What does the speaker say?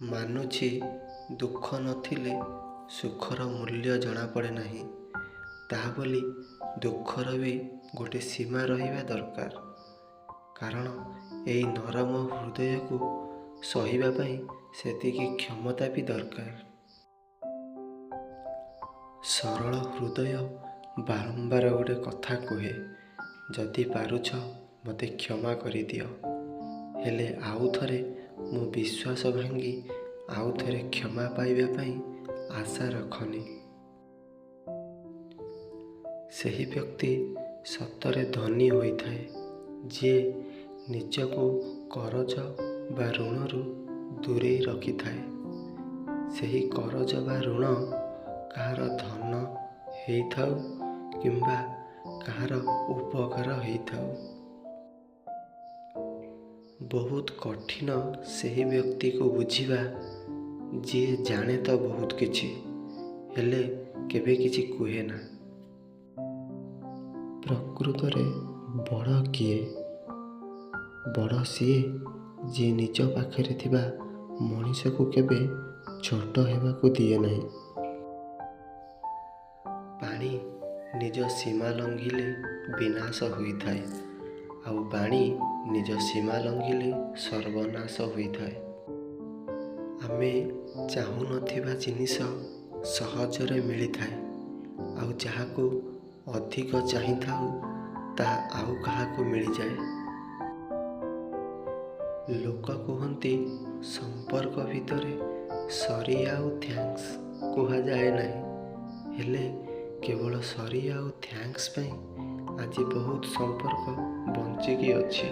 ମାନୁଛି, ଦୁଃଖ ନଥିଲେ ସୁଖର ମୂଲ୍ୟ ଜଣାପଡ଼େ ନାହିଁ। ତା' ବୋଲି ଦୁଃଖର ବି ଗୋଟେ ସୀମା ରହିବା ଦରକାର, କାରଣ ଏଇ ନରମ ହୃଦୟକୁ ସହିବା ପାଇଁ ସେତିକି କ୍ଷମତା ବି ଦରକାର। ସରଳ ହୃଦୟ ବାରମ୍ବାର ଗୋଟେ କଥା କୁହେ, ଯଦି ପାରୁଛ ମୋତେ କ୍ଷମା କରିଦିଅ। ହେଲେ ଆଉଥରେ ମୋ ବିଶ୍ୱାସ ଭାଙ୍ଗି ଆଉଥରେ କ୍ଷମା ପାଇବା ପାଇଁ ଆଶା ରଖନି। ସେହି ବ୍ୟକ୍ତି ସତରେ ଧନୀ ହୋଇଥାଏ, ଯିଏ ନିଜକୁ କରଜ ବା ଋଣରୁ ଦୂରେଇ ରଖିଥାଏ। ସେହି କରଜ ବା ଋଣ କାହାର ଧନ ହେଇଥାଉ କିମ୍ବା କାହାର ଉପକାର ହେଇଥାଉ। ବହୁତ କଠିନ ସେହି ବ୍ୟକ୍ତିକୁ ବୁଝିବା, ଯିଏ ଜାଣେ ତ ବହୁତ କିଛି, ହେଲେ କେବେ କିଛି କୁହେନା। ପ୍ରକୃତରେ ବଡ଼ କିଏ? ବଡ଼ ସିଏ, ଯିଏ ନିଜ ପାଖରେ ଥିବା ମଣିଷକୁ କେବେ ଛୋଟ ହେବାକୁ ଦିଏ ନାହିଁ। ପାଣି ନିଜ ସୀମା ଲଙ୍ଘିଲେ ବିନାଶ ହୋଇଥାଏ, ଆଉ ବାଣୀ ନିଜ ସୀମା ଲଙ୍ଘିଲେ ସର୍ବନାଶ ହୋଇଥାଏ। ଆମେ ଚାହୁଁନଥିବା ଜିନିଷ ସହଜରେ ମିଳିଥାଏ, ଆଉ ଯାହାକୁ ଅଧିକ ଚାହିଁଥାଉ ତାହା ଆଉ କାହାକୁ ମିଳିଯାଏ। ଲୋକ କୁହନ୍ତି, ସମ୍ପର୍କ ଭିତରେ ସରି ଆଉ thanks କୁହାଯାଏ ନାହିଁ। ହେଲେ କେବଳ ସରି ଆଉ thanks ପାଇଁ ଆଜି ବହୁତ ସମ୍ପର୍କ ବଞ୍ଚିକି ଅଛି।